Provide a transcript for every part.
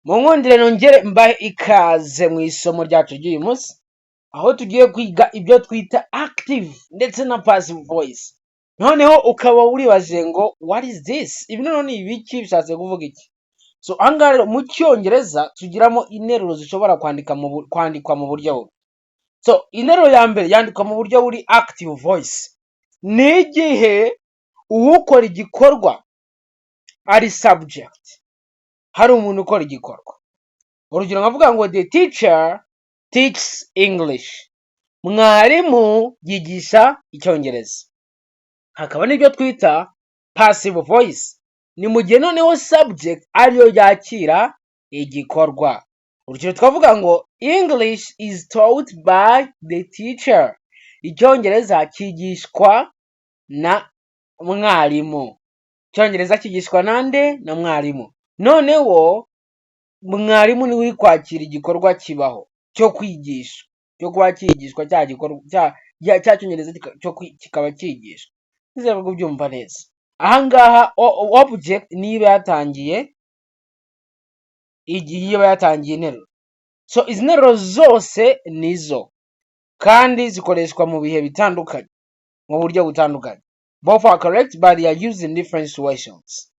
Mu nkundire nongere mbahe ikaze mu isomo ryacu ry'uyu munsi, aho tugiye kwiga ibyo twita active ndetse na passive voice. Noneho ukaba uribaje ngo: "What is this? Ibi noneho ni ibiki? Bishatse kuvuga iki?" So ahangaha rero, mu Cyongereza tugiramo interuro zishobora kwandikwa mu buryo bubiri. So interuro ya mbere yandikwa mu buryo buri active voice, ni igihe uwukora igikorwa ari subject, hari umuntu ukora igikorwa. Urugero, nkavuga ngo: "The teacher teaches English." Mwarimu yigisha Icyongereza. Hakaba n'ibyo twita passive voice, ni mu gihe noneho subject ariyo yakira igikorwa. Urugero, twavuga ngo: "English is taught by the teacher." Icyongereza cyigishwa na mwarimu. Icyongereza cyigishwa nande? Na mwarimu. Noneho mwarimu niwe uri kwakira igikorwa kibaho cyo kwigisha, cyo kuba cyigishwa cya gikorwa cya Cyongereza kikaba cyigishwa. Nizere ko kubyumva neza. Ahangaha object niba yatangiye igihe iba yatangiye interuro. So izi nteruro zose nizo, kandi zikoreshwa mu bihe bitandukanye, mu buryo butandukanye. Both are correct, but they are used in different situations.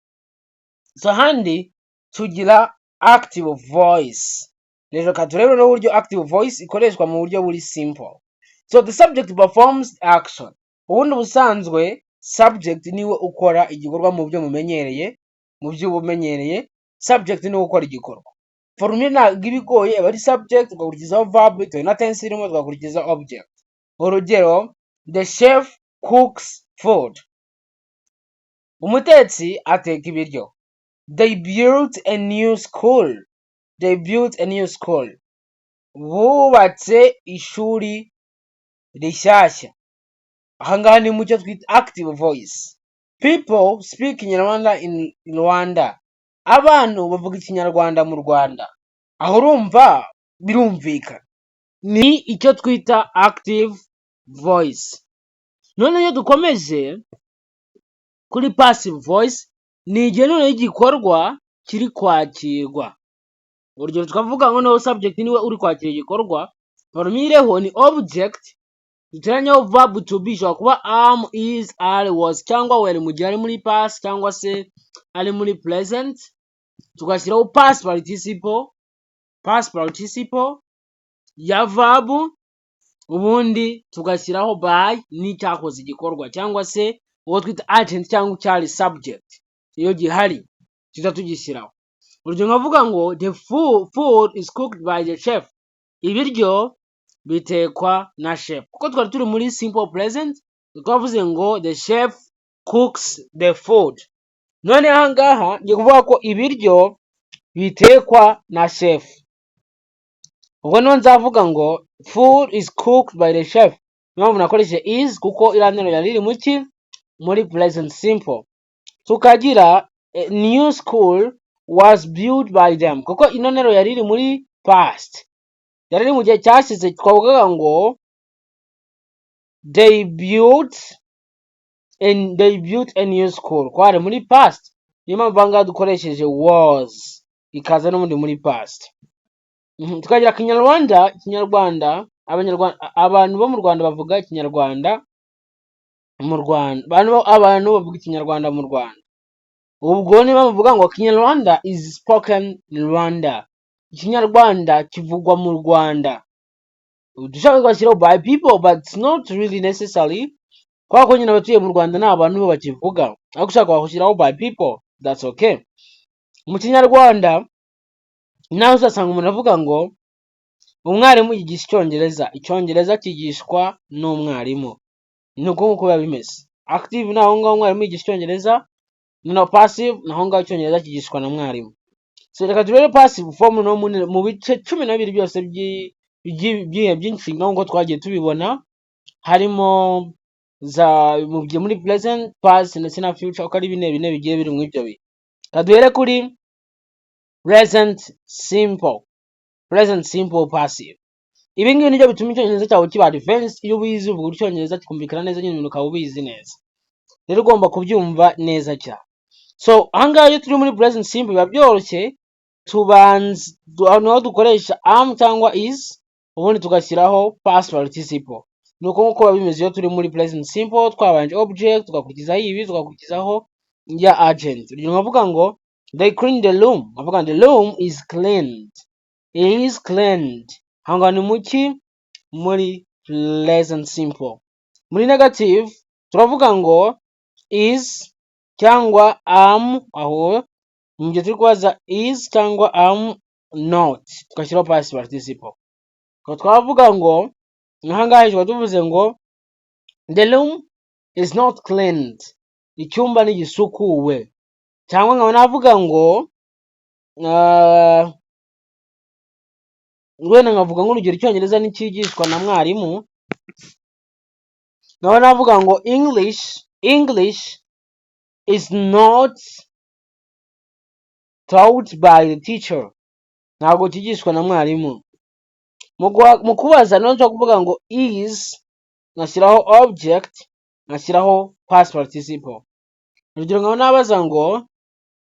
So ahandi tugira active voice. Rero reka turebe n'uburyo active voice ikoreshwa mu buryo buri simple. So the subject performs action. Ubundi ubusanzwe subject niwe ukora igikorwa mu byo mumenyereye, mu byo uba umenyereye, subject niwe ukora igikorwa. Formule ntabwo iba igoye, aba ari subject, tugakurikizaho verb bitewe na tense irimo, tugakurikiza object. Urugero: "The chef cooks food." Umutetsi ateka ibiryo. "They built a new school." They built a new school. Bubatse ishuri rishyashya. Ahangaha ni mu cyo twita active voice. "People speak Kinyarwanda in Rwanda." Abantu bavuga Ikinyarwanda mu Rwanda. Aho urumva birumvikana, ni icyo twita active voice. None iyo dukomeje kuri passive voice, ni igihe noneho igikorwa kiri kwakirwa. Urugero, twavuga ngo noneho subject niwe uri kwakira igikorwa. Formule ho ni object, duteranyaho verb to be, ishobora kuba am, is, are, was cyangwa were mu gihe ari muri past cyangwa se ari muri present, tugashyiraho past participle, past participle ya verb, ubundi tugashyiraho by n'icyakoze igikorwa cyangwa se uwo twita agent cyangwa icyari subject. Iyo gihari tuza tugishyiraho. Urugero, nkavuga ngo: "The food is cooked by the chef." Ibiryo bitekwa na chef. Kuko twari turi muri simple present, twavuze ngo: "The chef cooks the food." None aha ngaha ngiye kuvuga ko ibiryo bitekwa na chef. Ubwo niho nzavuga ngo: "Food is cooked by the chef." Niyo mpamvu nakoresheje is, kuko iriya nteruro yari iri mu ki? Muri present simple. Tukagira "New school was built by them." Kuko ino nteruro yari iri muri past, yari iri mu gihe cyashize, twavugaga ngo they built a new school, ko hari muri past. Niyo mpamvu aha ngaha dukoresheje was, ikaza n'ubundi muri past. Tukagira Kinyarwanda, Ikinyarwanda, Abanyarwanda, abantu bo mu Rwanda bavuga Ikinyarwanda mu Rwanda, abantu bavuga Ikinyarwanda mu Rwanda. Ubwo niba bavuga ngo: "Kinyarwanda is spoken in Rwanda." Ikinyarwanda kivugwa mu Rwanda. Dushaka tugashyiraho by people, but it's not really necessary, kubera ko nyine abatuye mu Rwanda ni abantu bo bakivuga, ariko ushaka washyiraho by people, that's okay. Mu Kinyarwanda naho uzasanga umuntu avuga ngo: "Umwarimu yigisha Icyongereza." Icyongereza cyigishwa n'umwarimu. Ni uko nguko biba bimeze. Active ni aho ngaho umwarimu yigisha Icyongereza, no passive ni aho ngaho Icyongereza cyigishwa na mwarimu. So reka turebe passive form no mu bice 12 byose by'inshinga nk'uko twagiye tubibona, harimo za mu gihe muri present, past ndetse na future, uko ari bine bine bigiye biri muri ibyo bihe. Reka duhere kuri present simple, present simple passive. Ibi ngibi nibyo bituma Icyongereza cyawe kiba advanced. Iyo ubizi, uvuga Icyongereza kikumvikana neza nyine, ibintu ukaba ubizi neza. Rero ugomba kubyumva neza cyane. So ahangaha iyo turi muri present simple biba byoroshye. Tubanza niho dukoresha am cyangwa is, ubundi tugashyiraho past participle. Ni uko nguko biba bimeze iyo turi muri present simple: twabanje object, tugakurikizaho ibi, tugakurikizaho ya agent. Urugero nkavuga ngo "They cleaned the room", nkavuga ngo "The room is cleaned", is cleaned. Aho ngaho ni muki? Muri present simple. Muri negative turavuga ngo is cyangwa am. Aho mu gihe turi kubaza is cyangwa am not, tugashyiraho past participle. Tukaba twavuga ngo aha ngaha hejuru tuvuze ngo "The room is not cleaned", icyumba ntigisukuwe. Cyangwa nkaba navuga ngo wenda nkavuga nk'urugero, icyongereza nticyigishwa na mwarimu. Nkaba navuga ngo English is not taught by the teacher", ntabwo cyigishwa na mwarimu. Mu kubaza niho nshobora kuvuga ngo is, ngashyiraho object, ngashyiraho past participle. Urugero nkaba nabaza ngo,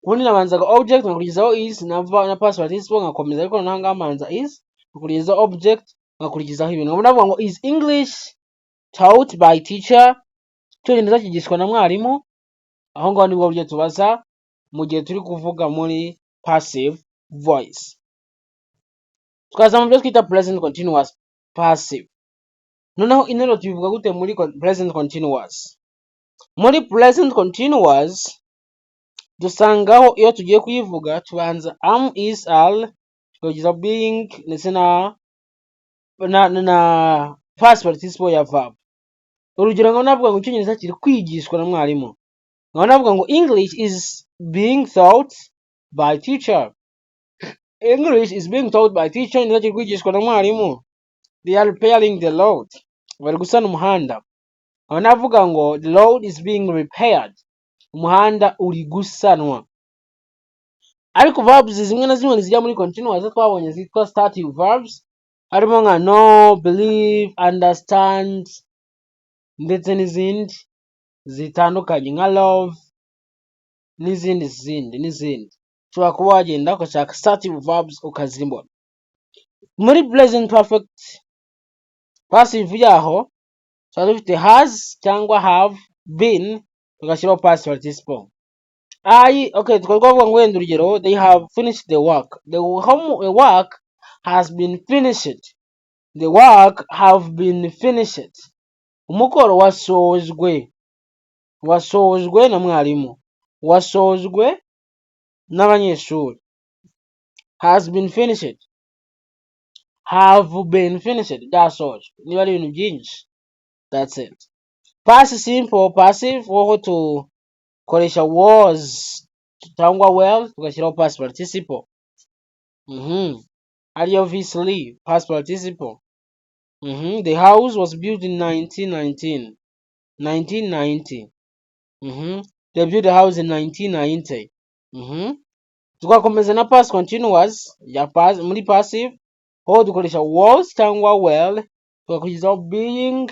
ubundi nabanzaga object, nkakurikizaho is na past participle, nkakomeza. Ariko noneho ngaha mbanza is, nkakurikizaho object, nkakurikizaho ibintu. Nkaba navuga ngo "Is English taught by teacher?" Icyongereza cyigishwa na mwarimu? Aho ngaho nibwo buryo tubaza mu gihe turi kuvuga muri passive voice. Tukaza mu byo twita present continuous passive. Noneho interuro tubivuga gute muri present continuous? Muri present continuous dusangaho, iyo tugiye kuyivuga, tubanza am, is, are, tukageza being ndetse na past participle ya verb. Urugero nkaba navuga ngo icyongereza kiri kwigishwa na mwarimu, nkaba navuga ngo "English is being taught by teacher". English is being taught by teacher, icyongereza kiri kwigishwa na mwarimu. They are repairing the road, bari gusana umuhanda. Nkaba navuga ngo "The road is being repaired", umuhanda uri gusanwa. Ariko verbs zimwe na zimwe zijya muri continuous twabonye zitwa stative verbs, harimo nka know, believe, understand ndetse n'izindi zitandukanye nka love n'izindi zindi n'izindi. Ushobora kuba wagenda ugashaka stative verbs ukazibona. Muri present perfect passive yaho tuba dufite has cyangwa have been, tugashyiraho past participle. I okay, tukaba twavuga ngo wenda urugero, "They have finished the work". The home work has been finished. The work have been finished. Umukoro wasojwe, wasojwe na mwarimu, wasojwe n'abanyeshuri. Has been finished, have been finished, byasojwe niba ari ibintu byinshi. That's it. Past simple passive woho tukoresha was cyangwa were, tugashyiraho past participle, ariyo V3, past participle. The house was built in 1919, 1990. They built the house in 1990. Tugakomeza na past continuous ya past, muri passive ho dukoresha was cyangwa were, tugakurikizaho being,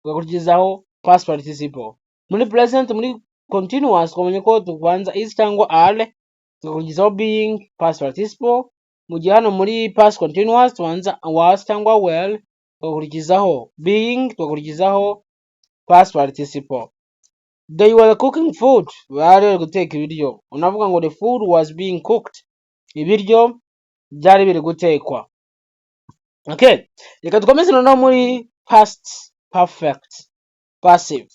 tugakurikizaho past participle. Muri present, muri continuous, twabonye ko tubanza is cyangwa are, tugakurikizaho being, past participle. Mu gihe hano muri past continuous tubanza was cyangwa were, tugakurikizaho being, tugakurikizaho past participle. They were cooking food, bari bari guteka ibiryo. Unavuga ngo "The food was being cooked", ibiryo byari biri gutekwa. Okay, reka dukomeze noneho muri past perfect passive.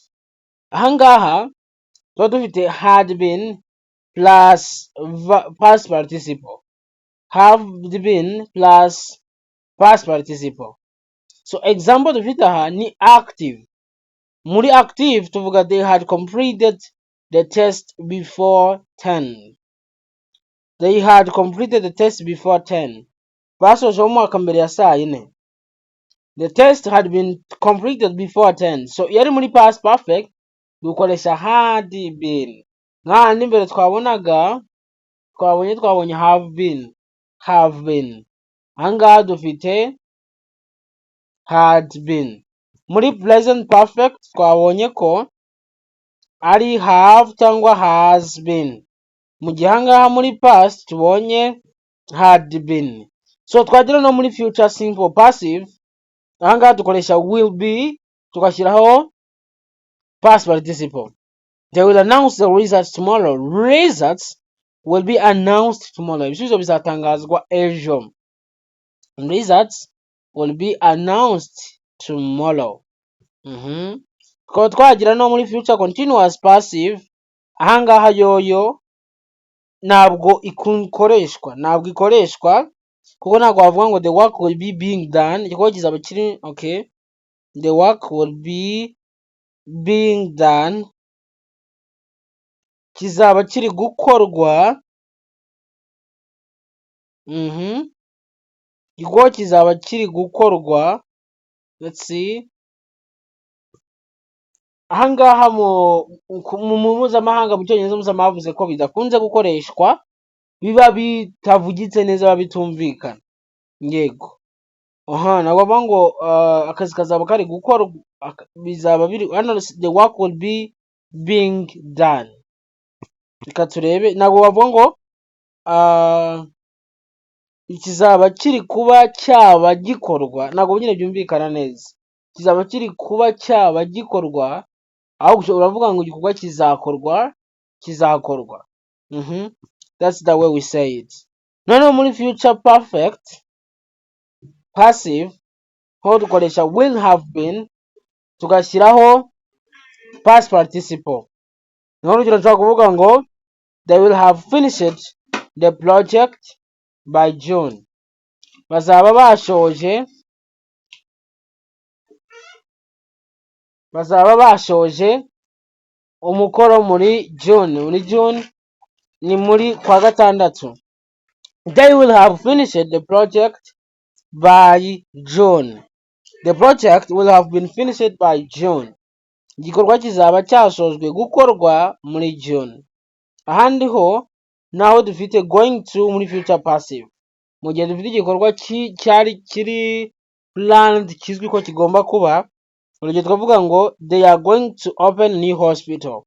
Ahangaha tuba dufite had been plus past participle, have been plus past participle. So example dufite aha ni active. Muri active tuvuga "They had completed the test before 10". They had completed the test before 10, basoje umwaka mbere ya saa yine. The test had been completed before 10. So iyo ari muri past perfect dukoresha had been. Nk'ahandi mbere twabonaga, twabonye have been, have been. Ahangaha dufite had been. Muri present perfect twabonye ko ari have cyangwa has been, mu gihe ahangaha muri past tubonye Had been. So twagera no muri future simple passive, ahangaha dukoresha will be, tugashyiraho past participle. They will announce the results tomorrow. Results will be announced tomorrow. Ibisubizo bizatangazwa ejo. Results will be announced tomorrow. Tukaba twagira no muri future continuous passive. Ahangaha yoyo ntabwo ikoreshwa, ntabwo ikoreshwa, kuko ntabwo wavuga ngo the work will be being done. Igikorwa kizaba kiri, okay, the work will be being done, kizaba kiri gukorwa. Igikorwa kizaba kiri gukorwa. Let's see, ahangaha mu mpuzamahanga, mu Cyongereza mpuzamahanga, bavuze ko bidakunze gukoreshwa, biba bitavugitse neza, biba bitumvikana. Yego, aha ntabwo bavuga ngo akazi kazaba kari gukorwa, bizaba biri hano, the work will be being done. Reka turebe, ntabwo bavuga ngo kizaba kiri kuba cyaba gikorwa, ntabwo nyine byumvikana neza. Kizaba kiri kuba cyaba gikorwa, ahubwo uravuga ngo igikorwa kizakorwa, kizakorwa. That's the way we say it. Noneho muri future perfect passive ho dukoresha will have been, tugashyiraho past participle. Niho urugero nshobora kuvuga ngo they will have finished the project by June. Bazaba bashoje umukoro muri June. Muri June ni muri kwa gatandatu. They will have finished the project by June. The project will have been finished by June. Igikorwa kizaba cyasojwe gukorwa muri June. Ahandi ho naho dufite going to muri future passive, mu gihe dufite igikorwa cyari kiri planned, kizwi ko kigomba kuba. Urugero twavuga ngo they are going to open a new hospital.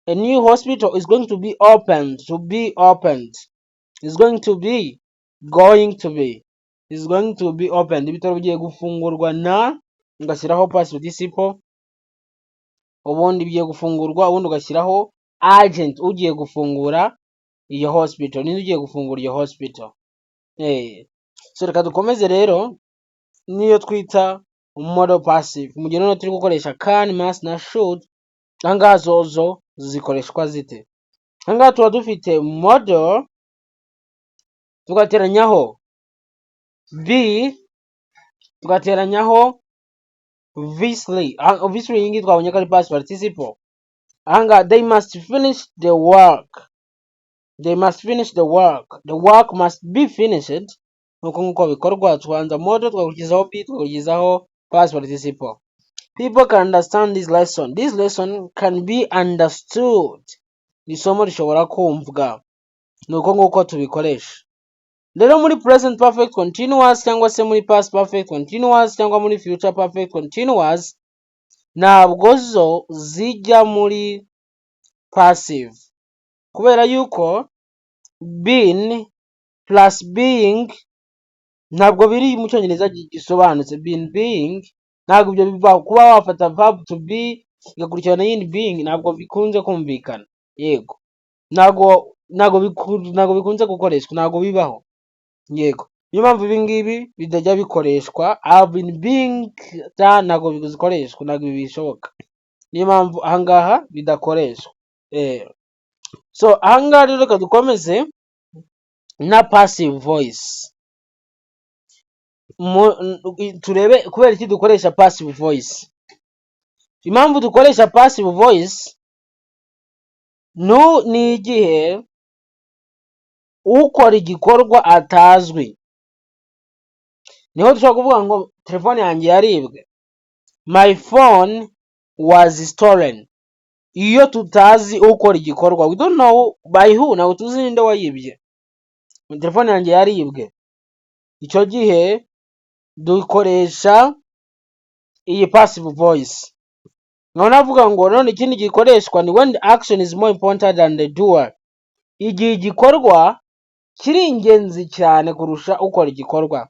A new hospital is going to be opened, to be opened, is going to be, going to be, is going to be opened. Ibitaro bigiye gufungurwa na, ugashyiraho past participle. Ubundi bigiye gufungurwa, ubundi ugashyiraho agent ugiye gufungura iyo hospital. Ninde ugiye gufungura iyo hospital? So reka dukomeze rero niyo twita modal passive, mu gihe noneho turi gukoresha can, must na should. Ahangaha zozo zikoreshwa zite? Ahangaha tuba dufite modal, tugateranyaho be, tugateranyaho V3. V3 iyi ngiyi twabonye ko ari past participle. Ahangaha they must finish the work, they must finish the work, the work must be finished. Nuko nkuko bikorwa, tubanza modal, tugakurikizaho be, tugakurikizaho past participle. People can understand this lesson. This lesson can be understood. Isomo rishobora kumvwa. Nuko nguko tubikoresha. Rero muri present perfect continuous, cyangwa se muri past perfect continuous, cyangwa muri future perfect continuous, ntabwo zo zijya muri passive, kubera yuko been plus being ntabwo biri mu Cyongereza gisobanutse. Been, being, ntabwo ibyo bivaho. Kuba wafata verb to be igakurikirana n'iyindi being ntabwo bikunze kumvikana. Yego, ntabwo bikunze gukoreshwa, ntabwo bibaho. Yego, niyo mpamvu ibi ngibi bitajya bikoreshwa. Have been being done ntabwo bikoreshwa, ntabwo ibi bishoboka. Niyo mpamvu ahangaha bidakoreshwa. So ahangaha rero reka dukomeze na passive voice, turebe kubera iki dukoresha passive voice. Impamvu dukoresha passive voice ni igihe ukora igikorwa atazwi. Niho dushobora kuvuga ngo telefone yanjye yaribwe, my phone was stolen. Iyo tutazi ukora igikorwa, we don't know by who, ntabwo tuzi ninde wayibye, telefone yanjye yaribwe, icyo gihe dukoresha iyi passive voice. Nkaba navuga ngo none ikindi gikoreshwa ni when the action is more important than the doer, igihe igikorwa kiri ingenzi cyane kurusha ukora igikorwa.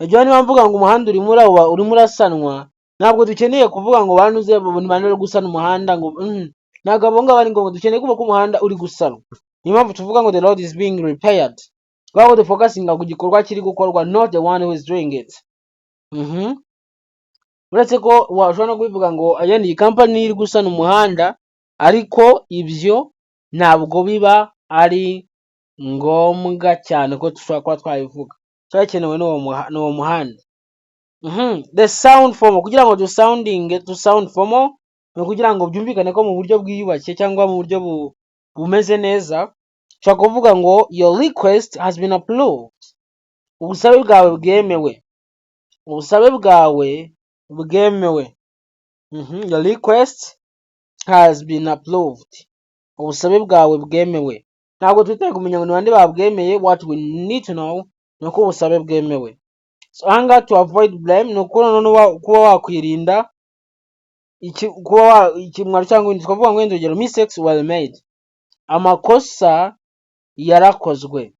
Urugero, niba mvuga ngo umuhanda urimo urasanwa, ntabwo dukeneye kuvuga ngo banuze bane bari gusana umuhanda ngo ntabwo abo ngabo ari ngombwa. Dukeneye kumva ko umuhanda uri gusanwa. Niyo mpamvu tuvuga ngo "The road is being repaired", kubera ko dufocusinga ku gikorwa kiri gukorwa, not the one who is doing it. Uretse ko washobora no kubivuga ngo yenda iyi kampani iri gusana umuhanda, ariko ibyo ntabwo biba ari ngombwa cyane ko dushobora kuba twabivuga. Cyakenewe n'uwo muhanda. The sound formal, kugira ngo dusoundinge, to sound formal, ni ukugira ngo byumvikane ko mu buryo bwiyubashye cyangwa mu buryo bumeze neza, ushobora kuvuga ngo "Your request has been approved", ubusabe bwawe bwemewe, ubusabe bwawe bwemewe. Your request has been approved, ubusabe bwawe bwemewe. Ntabwo twitaye kumenya ngo ni bande babwemeye. What we need to know ni uko ubusabe bwemewe. So ahangaha, to avoid blame, ni uko noneho kuba wakwirinda kuba ikimwaro cyangwa ibindi. Twavuga ngo wenda urugero, "Mistakes were made", amakosa yarakozwe,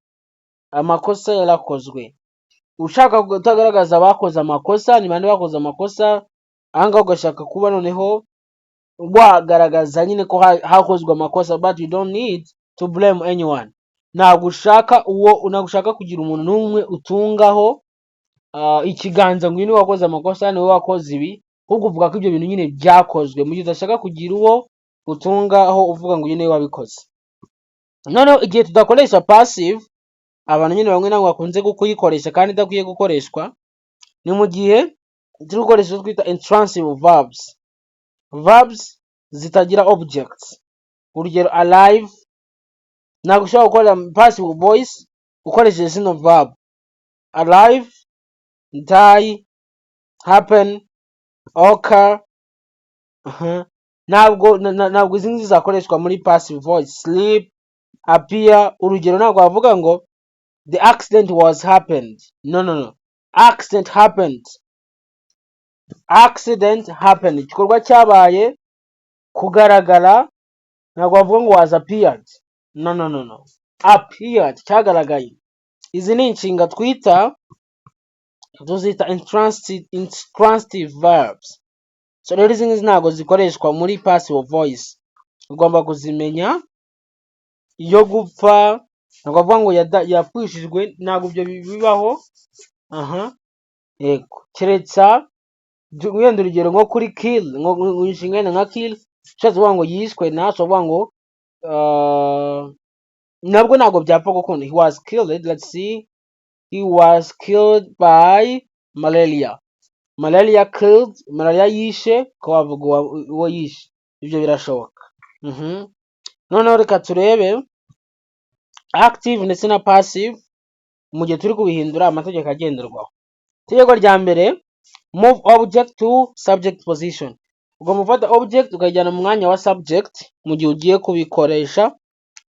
amakosa yarakozwe. Ushaka kutagaragaza abakoze amakosa, ni bande bakoze amakosa. Ahangaha ugashaka kuba noneho wagaragaza nyine ko hakozwe amakosa, but you don't need to blame anyone. Ntabwo ushaka kugira umuntu n'umwe utungaho ikiganza ngo uyu niwe wakoze amakosa, niwe wakoze ibi, ahubwo uvuga ko ibyo bintu nyine byakozwe, mu gihe udashaka kugira uwo utungaho uvuga ngo uyu niwe wabikoze. Noneho igihe tudakoresha passive, abantu nyine bamwe ntabwo bakunze kuyikoresha kandi idakwiye gukoreshwa, ni mu gihe turi gukoresha icyo twita intransitive verbs, verbs zitagira objects. Urugero, arrive, ntabwo ushobora gukora passive voice ukoresheje zino verb: arrive, die, happen, occur. Ntabwo izi ngizi zakoreshwa muri passive voice. Sleep, appear. Urugero, ntabwo wavuga ngo "The accident was happened". No, no, no. Accident happened, accident happened, igikorwa cyabaye. Kugaragara, ntabwo wavuga ngo "was appeared". No, no, no, no. Appeared, cyagaragaye. Izi ni inshinga twita, tuzita intransitive verbs. So rero izi ngizi ntabwo zikoreshwa muri passive voice, ugomba kuzimenya. Iyo gupfa, ntabwo bavuga ngo yapfushijwe, ntabwo ibyo bibaho. Aha, yego, keretse wenda urugero nko kuri kill, nko mu inshinga wenda nka kill, ushatse kuvuga ngo yishwe na, ushobora kuvuga ngo nabwo ntabwo byapfa gukunda "He was killed". Let's see, "He was killed by malaria", malaria killed, malaria yishe, ukaba wavuga uwo yishe, ibyo birashoboka. Noneho reka turebe active ndetse na passive mu gihe turi kubihindura, amategeko agenderwaho. Itegeko rya mbere, move object to subject position. Ugomba gufata object ukayijyana mu mwanya wa subject mu gihe ugiye kubikoresha.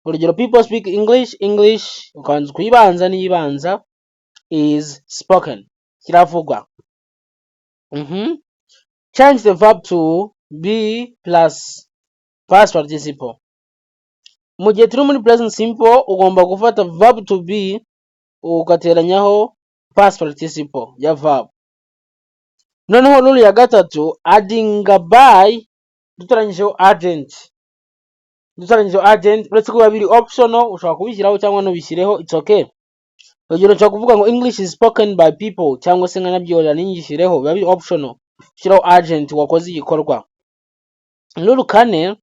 Urugero, "People speak English". English ukanza kuyibanza, niyibanza, is spoken, kiravugwa. Change the verb to be plus past participle. Mu gihe turi muri present simple, ugomba gufata verb to be ugateranyaho past participle ya verb. Noneho rule ya gatatu, adding by duteranyijeho agent, duteranyijeho agent, uretse ko biba biri optional, ushobora kubishyiraho cyangwa ntubishyireho, it's okay. Urugero, nshobora kuvuga ngo "English is spoken by people", cyangwa se nkanabyihorera ningishyireho, biba biri optional. Shyiraho agent wakoze igikorwa. Rule kane,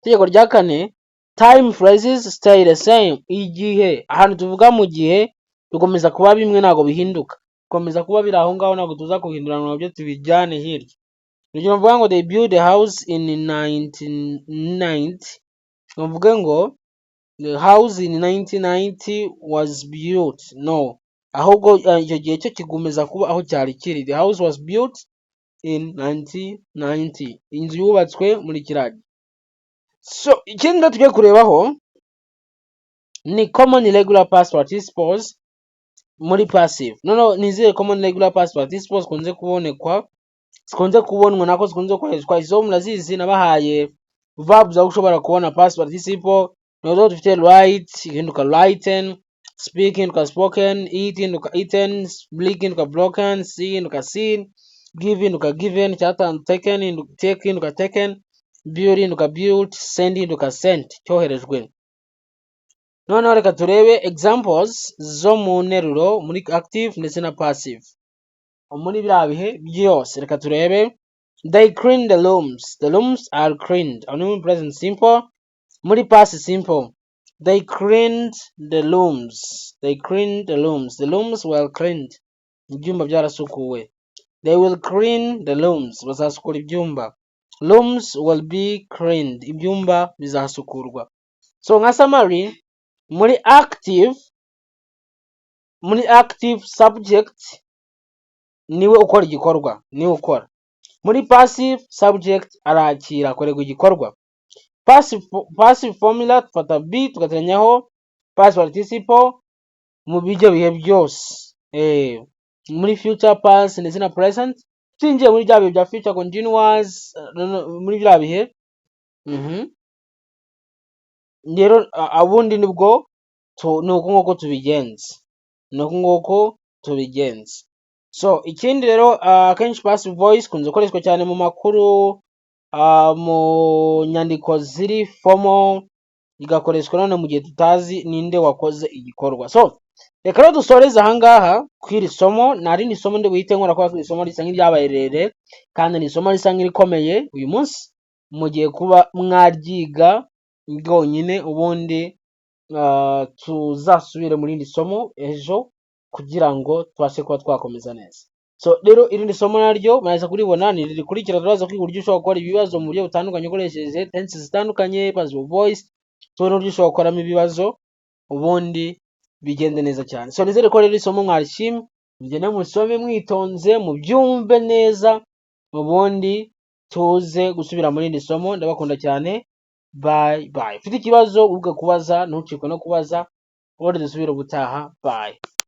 itegeko rya kane, time phrases stay the same. Igihe, ahantu tuvuga mu gihe bikomeza kuba bimwe, ntabwo bihinduka, bikomeza kuba biri aho ngaho, ntabwo tuza kubihindura ngo nabyo tubijyane hirya. Urugero, mvuga ngo "They built a house in 1990", mvuge ngo "The house in 1990 was built". No, ahubwo icyo gihe cyo kigomeza kuba aho cyari kiri. The house was built in 1990, inzu yubatswe muri kiriya gihe. So ikindi rero tugiye kurebaho ni common irregular past participles muri passive. Noneho ni izihe common irregular past participles zikunze kubonekwa, zikunze kubonwa, nako zikunze gukoreshwa? Izo murazizi, nabahaye verbs aho ushobora kubona past participle. Noneho dufite write ihinduka written, Speak ihinduka spoken, eat ihinduka eaten, break ihinduka broken, see ihinduka seen, give ihinduka given, cyatanzwe, taken take ihinduka taken, build ihinduka built, send ihinduka sent, cyoherejwe. Noneho reka turebe examples zo mu nteruro muri active ndetse na passive muri biriya bihe byose. Reka turebe: They clean the rooms. The rooms are cleaned. Aho ni muri present simple. Muri past simple: They cleaned the rooms. They cleaned the rooms. The rooms were cleaned. Ibyumba byarasukuwe. They will clean the rooms. Bazasukura ibyumba. Rooms will be cleaned. Ibyumba bizasukurwa. So nka summary, muri active subject niwe ukora igikorwa, niwe ukora. Muri passive, subject arakira, akorerwa igikorwa. Passive formula, dufata be tugateranyaho past participle mu bijyo bihe byose, muri future, past ndetse na present. Twinjiye muri bya bihe bya future continuous, no, muri bya bihe. Rero ubundi nibwo ni uku nguku tubigenza, ni uku nguku tubigenza. So ikindi rero, akenshi passive voice ikunze gukoreshwa cyane mu makuru, mu nyandiko ziri formal, igakoreshwa none mu gihe tutazi ninde wakoze igikorwa. So reka rero dusoreze ahangaha kw'iri somo. Nta rindi somo ndi buhite nkora kubera ko iri somo risa nk'iryabaye rirerire kandi ni isomo risa nk'irikomeye. Uyu munsi mugiye kuba mwaryiga ryonyine, ubundi tuzasubire mu rindi somo ejo kugira ngo tubashe kuba twakomeza neza. So rero irindi somo naryo muraza kuribona ni iri rikurikira. Turaza kwiga uburyo ushobora gukora ibibazo mu buryo butandukanye ukoresheje tenses zitandukanye, passive voice, tubone uburyo ushobora gukoramo ibibazo, ubundi bigende neza cyane. So nizere ko rero isomo mwarishimye. Mugende musome mwitonze, mubyumve neza, ubundi tuze gusubira muri iri somo. Ndabakunda cyane. Bye bye. Ufite ikibazo uvuga kubaza, ntucikwe no kubaza. Ubundi dusubire ubutaha. Bye.